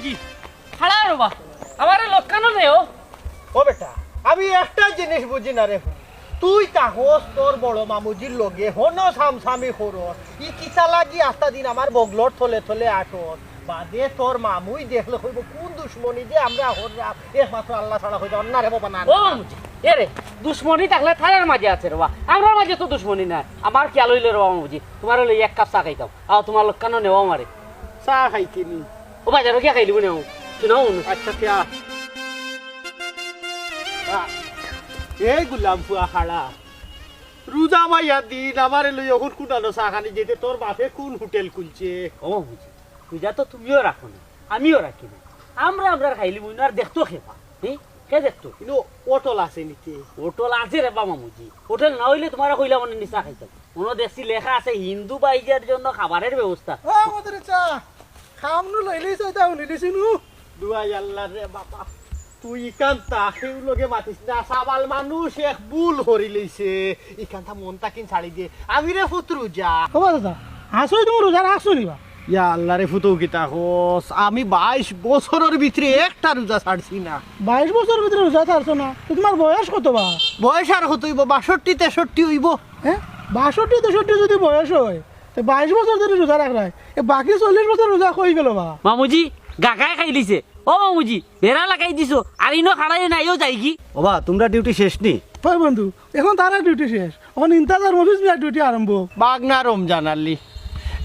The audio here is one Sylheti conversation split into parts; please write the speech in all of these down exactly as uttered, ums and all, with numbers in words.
জি, খাড়া রে বা, আমারে লটকানো নেও। ও বেটা, আমি একটা জিনিস বুঝি না রে। তুই তাহস তোর বড় মামুজির লগে হনো সামসামি করস। ই কিতা লাগি আস্তা দিন আমার বগলর থলে থলে আটস। বাদে তোর মামুই দেখলে কইব কোন দুশমনি যে আমরা হররাম। একমাত্র আল্লাহ ছাড়া কইব না রে বাবা, না, না, ও না। মামুজি, এ রে, দুশমনি থাকলে থানার মাঝে আছে রে বা। আমরার মাঝে তো দুশমনি নাই। আমার খেয়াল হইল রে বা মামুজি, তোমার হইলে এক কাপ চা খাইতাম। আও তোমার লটকানো নেও আমারে। চা খাইতে নি? ও বাজারো গিয়া খাইলিব নে। শুনাও নু। আচ্ছা, তে আ। আ, এই গুলাম ফুয়া খাড়া। রোজা মাইয়া দিন আমারে লই অখন কুনানো চা খানি যেতে তোর বাপে কোন হোটেল খুলছে? ও মামুজি, রোজা তো তুমিও রাখো না, আমিও রাখি না। আমরা, আমরার খাইলিমু নু, আর দেখতো কে বা? হি? কে দেখতো? ইনো হোটেল আছে নিতে? হোটেল আছে রে বা মামুজি। হোটেল না হইলে তোমারে কইলাম অনে নি চা খাইতাম। অনো দেখছি লেখা আছে হিন্দু ভাইদের জন্য খাবারের ব্যবস্থা। ও মদরে চা, খাম নু লইলিস, ওইটা উনি লিসি নু। দুয়াই আল্লাহ রে বাবা, তুই ইখান তা কেউ লগে মাতিস না, সাবাল মানুষ এক ভুল করি লইছে, ইখান তা মন তাকিন ছাড়ি দে। আমি রে ফুত রোজা। ও দাদা, আসলে তুমি রোজা রাখছো নি বা? ইয়া আল্লাহ রে ফুতু কিতা কস, আমি বাইশ বছরর ভিতরে একটা রোজা ছাড়ছি না। বাইশ বছরর ভিতরে রোজা ছাড়ছো না? তো তোমার বয়স কত বা? বয়স আর কত হইব? বাষট্টি তেষট্টি হইব। হ্যাঁ, বাষট্টি তেষট্টি যদি বয়স হয়, তে বাইশ বছর ধরি রোজা রাখরায়, এ বাকি চল্লিশ বছর রোজা কই গেল বা? মামুজি, গাগায় খাই দিছে। ও মামুজি, বেড়া লাগাই দিছো, আর ইনো খাড়াই না, ইও যাইগি। ওবা, তোমরা ডিউটি শেষ নি? হয় বন্ধু, এখন তারা ডিউটি শেষ, এখন ইন্তাজার মফিজ মিয়ার ডিউটি আরম্ভ। বাগনা রমজান আলী,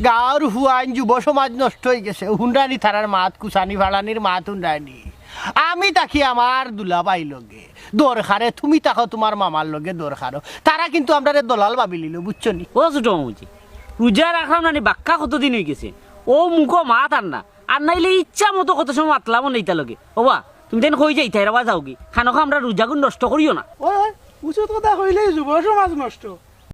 গাঁওর হুয়াইন যুব সমাজ নষ্ট হই গেছে, হুন্ডানি তারার মাত, কুসানি ফালানির মাত হুন্ডানি। আমি তাকি আমার দুলাভাই লগে দরকারে, তুমি তাকো তোমার মামার লগে দরকারো। তারা কিন্তু আমরারে দলাল ভাবি লিল, বুঝছো নি? ও ছোট মামুজি, রোজা রাখলাম না নি, বাক্কা কতদিন হই গেছে। ও মুখো মাত আর না, আর নাইলে ইচ্ছা মতো কত সময় মাতলাম নেই তার লগে। ওবা, তুমি যেন কই যাইতায় রে বা যাওগি, খানোখা আমরা রোজাগুন নষ্ট করিও না। ওই, ওই, উচিত কথা কইলেই যুব সমাজ নষ্ট।